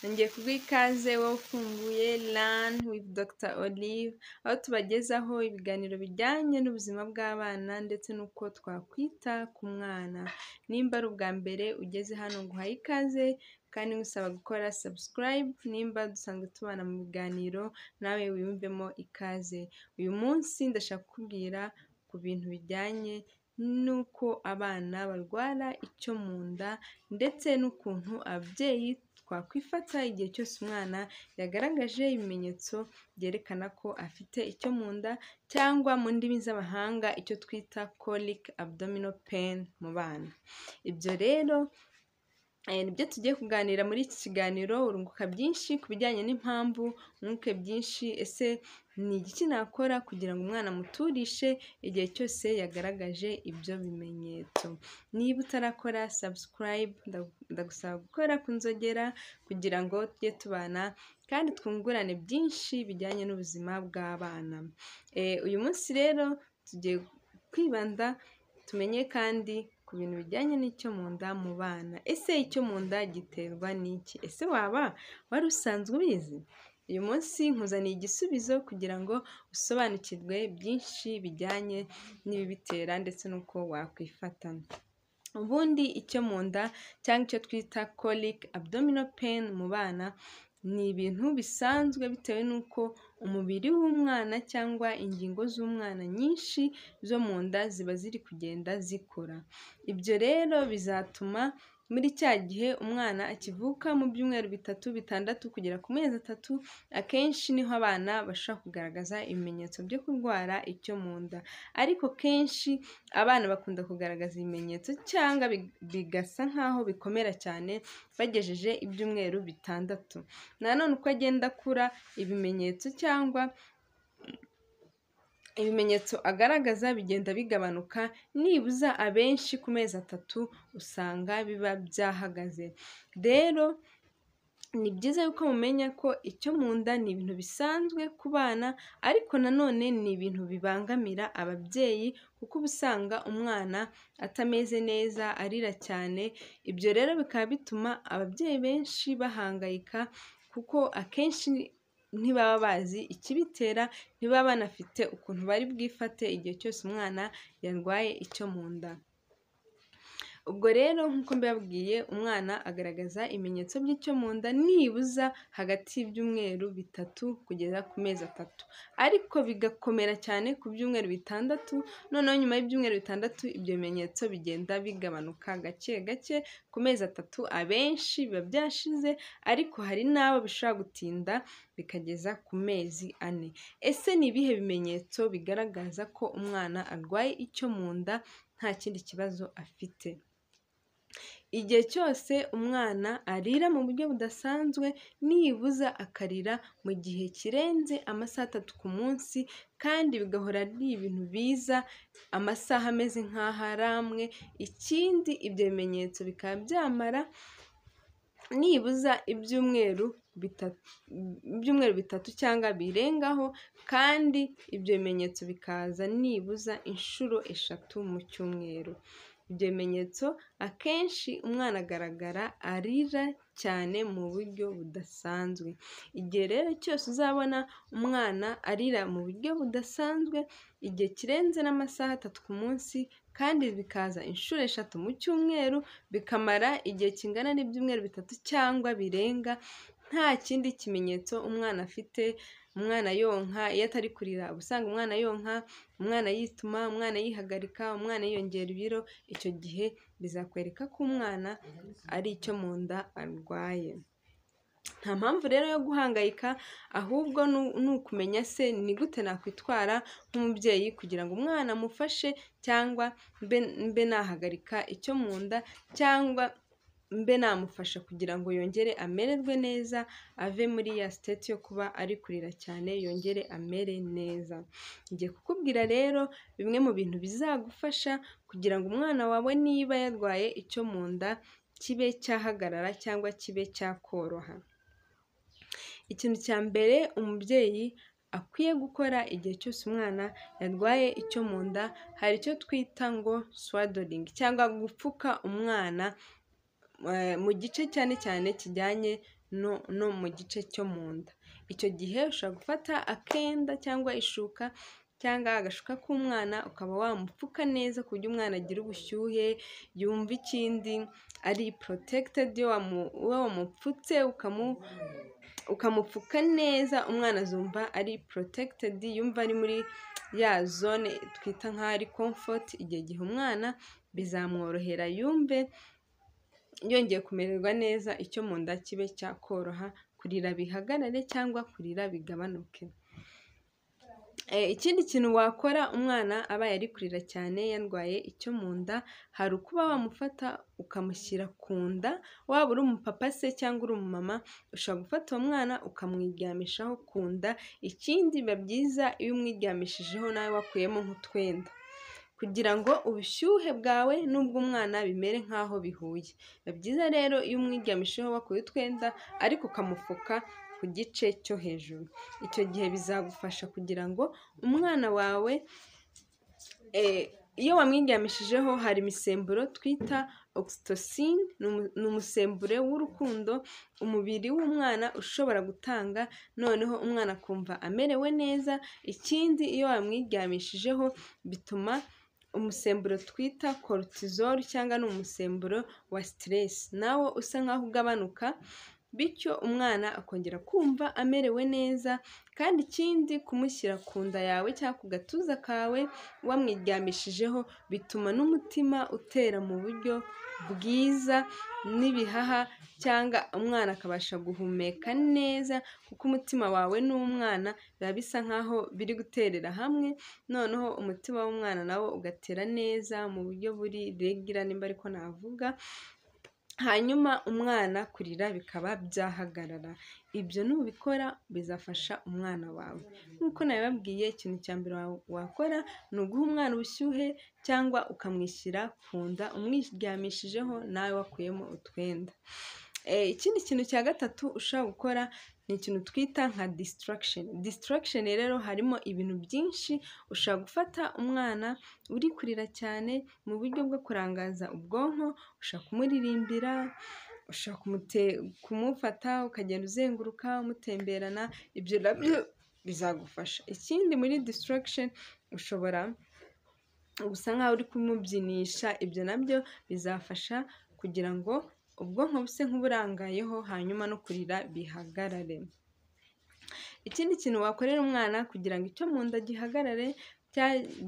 Nongeye kuguha ikaze wowe ufunguye Learn with Dr Olive, aho tubagezaho ibiganiro bijyanye n'ubuzima bw'abana ndetse n'uko twakwita ku mwana. Nimba ari ubwa mbere ugeze hano, nguhaye ikaze kandi ngusaba gukora subscribe. Nimba dusanzwe tubana mu biganiro, nawe wiyumvemo ikaze. Uyu munsi ndashaka kukubwira ku bintu bijyanye n'uko abana barwara icyo mu nda ndetse n'ukuntu ababyeyi twakwifata igihe cyose umwana yagaragaje ibimenyetso byerekana ko afite icyo mu nda, cyangwa mu ndimi z'amahanga icyo twita colic abdominal pain mu bana. Ibyo rero nibyo tugiye kuganira muri iki kiganiro. Urunguka byinshi ku bijyanye n'impamvu, wunguke byinshi: ese ni igiki nakora kugira ngo umwana amuturishe igihe cyose yagaragaje ibyo bimenyetso? Niba utarakora subscribe, ndagusaba gukora ku nzogera kugira ngo tujye tubana kandi twungurane byinshi bijyanye n'ubuzima bw'abana. Uyu munsi rero tugiye kwibanda tumenye kandi ku bintu bijyanye n'icyo mu nda mu bana. Ese icyo mu nda giterwa n'iki? Ese waba wari usanzwe ubizi? Uyu munsi nkuzaniye igisubizo kugira ngo usobanukirwe byinshi bijyanye n'ibibitera ndetse n'uko wakwifata. Ubundi icyo mu nda cyangwa icyo twita colic abdominal pain mu bana ni ibintu bisanzwe, bitewe n'uko umubiri w'umwana cyangwa ingingo z'umwana nyinshi zo mu nda ziba ziri kugenda zikura. Ibyo rero bizatuma muri cya gihe umwana akivuka, mu byumweru 3, 6 kugera ku mezi 3, akenshi niho abana bashobora kugaragaza ibimenyetso byo kurwara icyo mu nda. Ariko kenshi abana bakunda kugaragaza ibimenyetso cyangwa bigasa nk'aho bikomera cyane bagejeje ibyumweru 6. Nanone uko agenda akura, ibimenyetso cyangwa ibimenyetso agaragaza bigenda bigabanuka. Nibuza abenshi ku mezi 3 usanga biba byahagaze. Rero ni byiza yuko mumenya ko icyo mu nda ni ibintu bisanzwe ku bana, ariko nanone ni ibintu bibangamira ababyeyi, kuko uba usanga umwana atameze neza, arira cyane. Ibyo rero bikaba bituma ababyeyi benshi bahangayika, kuko akenshi ntibaba bazi ikibitera, ntibaba banafite ukuntu bari bwifate igihe cyose umwana yarwaye icyo mu nda. Ubwo rero nk'uko mbibabwiye, umwana agaragaza ibimenyetso by'icyo mu nda nibuza hagati y'ibyumweru 3 kugeza ku mezi 3, ariko bigakomera cyane ku byumweru 6. Noneho nyuma y'ibyumweru 6 ibyo bimenyetso bigenda bigabanuka gake gake. Ku mezi 3 abenshi biba byashize, ariko hari n'abo bishobora gutinda bikageza ku mezi 4. Ese ni ibihe bimenyetso bigaragaza ko umwana arwaye icyo mu nda nta kindi kibazo afite? Igihe cyose umwana arira mu buryo budasanzwe, nibuza akarira mu gihe kirenze amasaha 3 ku munsi, kandi bigahora ari ibintu biza amasaha ameze nk'aho ari amwe. Ikindi, ibyo bimenyetso bikaba byamara nibuza ibyumweru 3 cyangwa birengaho, kandi ibyo bimenyetso bikaza nibuza inshuro 3 mu cyumweru. Ibyo bimenyetso akenshi umwana agaragara arira cyane mu buryo budasanzwe. Igihe rero cyose uzabona umwana arira mu buryo budasanzwe igihe kirenze n'amasaha 3 ku munsi, kandi bikaza inshuro 3 mu cyumweru, bikamara igihe kingana n'ibyumweru 3 cyangwa birenga, nta kindi kimenyetso umwana afite, umwana yonka, iyo atari kurira uba usanga umwana yonka, umwana yituma, umwana yihagarika, umwana yiyongera ibiro, icyo gihe bizakwereka ko umwana ari icyo mu nda arwaye. Nta mpamvu rero yo guhangayika, ahubwo ni ukumenya se ni gute nakwitwara nk'umubyeyi kugira ngo umwana amufashe, cyangwa mbe nahagarika icyo mu nda, cyangwa mbe namufasha kugira ngo yongere amererwe neza, ave muri ya state yo kuba ari kurira cyane, yongere amere neza. Ngiye kukubwira rero bimwe mu bintu bizagufasha kugira ngo umwana wawe niba yarwaye icyo mu nda kibe cyahagarara cyangwa kibe cyakoroha. Ikintu cya mbere umubyeyi akwiye gukora igihe cyose umwana yarwaye icyo mu nda, hari icyo twita ngo swaddling cyangwa gupfuka umwana mu gice cyane cyane kijyanye no mu gice cyo mu nda. Icyo gihe ushobora gufata akenda cyangwa ishuka cyangwa agashuka k'umwana ukaba wamupfuka neza ku buryo umwana agira ubushyuhe, yumva ikindi ari protected, iyo wamupfutse ukamupfuka neza umwana azumva ari protected, yumva ari muri ya zone twita nk'aho ari comfort, igihe gihe umwana bizamworohera yumve yongeye kumererwa neza, icyo mu nda kibe cyakoroha, kurira bihagarare cyangwa kurira bigabanuke. Ikindi kintu wakora umwana abaye ari kurira cyane yarwaye icyo mu nda, hari ukuba wamufata ukamushyira ku nda, waba uri umupapa se cyangwa uri umumama, ushobora gufata uwo mwana ukamwiryamishaho ku nda, ikindi biba byiza iyo umwiryamishijeho nawe wakuyemo nk'utwenda kugira ngo ubushyuhe bwawe n'ubw'umwana bimere nk'aho bihuye. Biba byiza rero iyo umwiryamishijeho wakuye utwenda ariko ukamupfuka ku gice cyo hejuru. Icyo gihe bizagufasha kugira ngo umwana wawe, iyo wamwiryamishijeho hari imisemburo twita oxytocin, ni umusemburo w'urukundo umubiri w'umwana ushobora gutanga, noneho umwana akumva amerewe neza. Ikindi iyo wamwiryamishijeho bituma umusemburo twita cortisol cyangwa ni umusemburo wa stress nawo usa nkaho ugabanuka, bityo umwana akongera kumva amerewe neza. Kandi ikindi kumushyira ku nda yawe cyangwa ku gatuza kawe wamwiryamishijeho bituma n'umutima utera mu buryo bwiza n'ibihaha, cyangwa umwana akabasha guhumeka neza kuko umutima wawe n'umwana biba bisa nkaho biri guterera hamwe, noneho umutima w'umwana nawo ugatera neza mu buryo buri regular nimba ariko navuga, hanyuma umwana kurira bikaba byahagarara. Ibyo nubikora bizafasha umwana wawe. Nk'uko nabibabwiye, ikintu cya mbere wakora ni uguha umwana ubushyuhe cyangwa ukamwishyira ku nda umwiryamishijeho nawe wakuyemo utwenda. Ikindi kintu cya gatatu ushobora gukora ni ikintu twita nka distraction. Distraction rero harimo ibintu byinshi, ushobora gufata umwana uri kurira cyane mu buryo bwo kurangaza ubwonko, ushobora kumuririmbira, ushobora kumufata ukagenda uzenguruka umutemberana, ibyo nabyo bizagufasha. Ikindi muri distraction ushobora gusa nkaho uri kumubyinisha, ibyo nabyo bizafasha kugira ngo ubwonko buse nk'uburangayeho, hanyuma no kurira bihagarare. Ikindi kintu wakorera umwana kugira ngo icyo mu nda gihagarare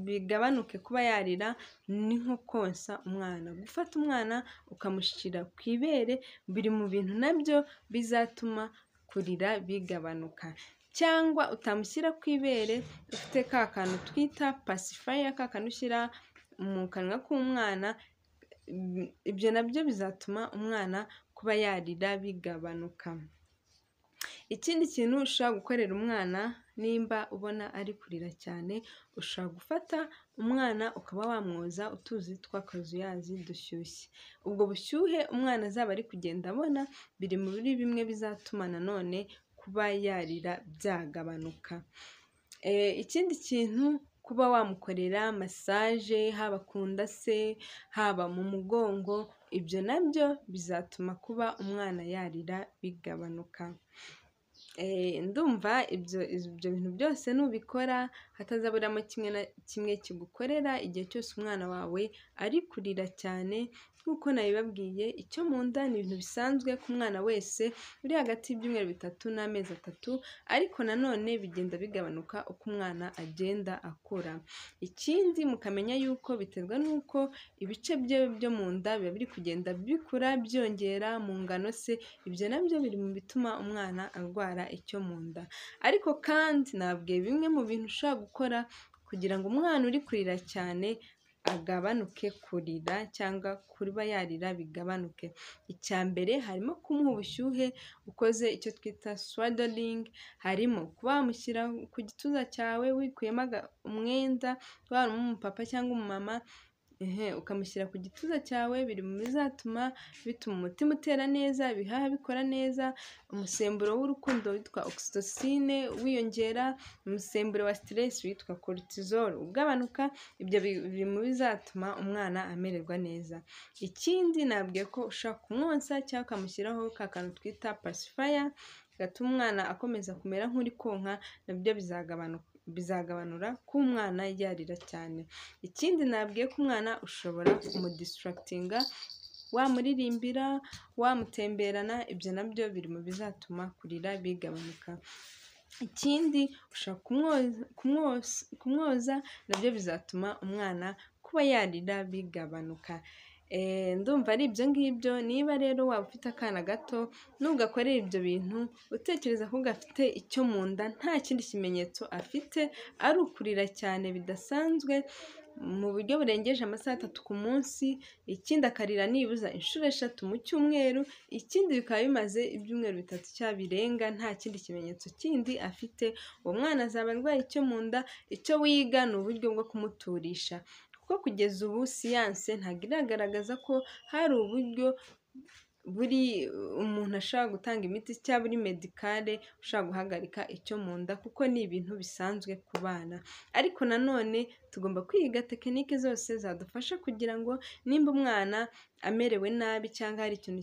bigabanuke kuba yarira, ni nko konsa umwana. Gufata umwana ukamushyira ku ibere biri mu bintu nabyo bizatuma kurira bigabanuka. Cyangwa utamushyira ku ibere ufite ka kantu twita pacifier, ka kantu ushyira mu kanwa k'umwana, ibyo nabyo bizatuma umwana kuba yarira bigabanuka. Ikindi kintu ushobora gukorera umwana nimba ubona ari kurira cyane, ushobora gufata umwana ukaba wamwoza utuzi tw'akazuyazi dushyushye. Ubwo bushyuhe umwana azaba ari kugenda abona biri muri bimwe bizatuma nanone kuba yarira byagabanuka. Ikindi kintu kuba wamukorera massage haba ku nda se, haba mu mugongo, ibyo nabyo bizatuma kuba umwana yarira bigabanuka. Ndumva ibyo bintu byose nubikora hatazaburamo kimwe na kimwe kigukorera igihe cyose umwana wawe ari kurira cyane. Nk'uko nabibabwiye, icyo mu nda ni ibintu bisanzwe ku mwana wese uri hagati y'ibyumweru 3 n'amezi 3, ariko nanone bigenda bigabanuka uko umwana agenda akura. Ikindi mukamenya yuko biterwa n'uko ibice bye byo mu nda biba biri kugenda bikura byongera mu ngano se, ibyo nabyo biri mu bituma umwana arwara icyo mu nda. Ariko kandi nababwiye bimwe mu bintu ushobora gukora kugira ngo umwana uri kurira cyane agabanuke kurira cyangwa kuba yarira bigabanuke. Icya mbere harimo kumuha ubushyuhe ukoze icyo twita swaddling, harimo kuba wamushyira ku gituza cyawe wikuyemo umwenda, waba umupapa cyangwa umumama, Ukamushyira ku gituza cyawe, biri mu bizatuma bituma umutima utera neza, ibihaha bikora neza, umusemburo w'urukundo witwa oxytocine wiyongera, umusemburo wa stress witwa cortisol ugabanuka, ibyo biri mu bizatuma umwana amererwa neza. Ikindi nabwiye ko ushobora kumwonsa cyangwa ukamushyiraho ka kantu twita pacifier, gatuma umwana akomeza kumera nk'uri konka, nabyo bizagabanura ko umwana yarira cyane. Ikindi nabwiye ko umwana ushobora kumudistractinga, wamuririmbira, wamutemberana, ibyo nabyo biri mu bizatuma kurira bigabanuka. Ikindi ushobora kumwoza, nabyo bizatuma umwana kuba yarira bigabanuka. Ndumva ari ibyo ngibyo. Niba rero waba ufite akana gato, nugakorera ibyo bintu utekereza ko gafite icyo mu nda, nta kindi kimenyetso afite, ari ukurira cyane bidasanzwe mu buryo burengeje amasaha 3 ku munsi, ikindi akarira nibuza inshuro 3 mu cyumweru, ikindi bikaba bimaze ibyumweru 3 cyangwa birenga nta kindi kimenyetso kindi afite, uwo mwana azaba arwaye icyo mu nda. Icyo wiga ni uburyo bwo kumuturisha, kuko kugeza ubu siyanse ntabwo iragaragaza ko hari uburyo buri umuntu ashobora gutanga imiti cyangwa buri medikale ushobora guhagarika icyo mu nda, kuko ni ibintu bisanzwe ku bana. Ariko nanone tugomba kwiga tekinike zose zadufasha kugira ngo nimba umwana amerewe nabi cyangwa hari ikintu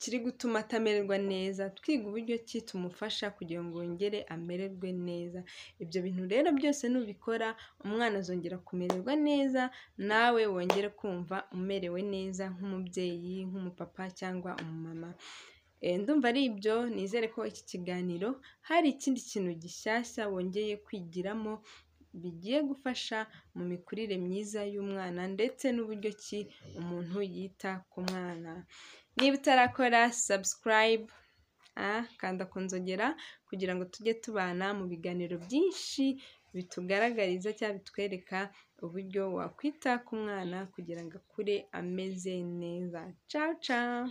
kiri gutuma atamererwa neza, twiga uburyo ki tumufasha kugira ngo yongere amererwe neza. Ibyo bintu rero byose nubikora, umwana azongera kumererwa neza, nawe wongere kumva umerewe neza nk'umubyeyi, nk'umupapa cyangwa umumama. Ndumva ari ibyo. Nizere ko iki kiganiro hari ikindi kintu gishyashya wongeye kwigiramo bigiye gufasha mu mikurire myiza y'umwana ndetse n'uburyo ki umuntu yita ku mwana. Niba utarakora subscribe, kanda ku nzogera kugira ngo tujye tubana mu biganiro byinshi bitugaragariza cyangwa bitwereka uburyo wakwita ku mwana kugira ngo akure ameze neza. Ciao ciao.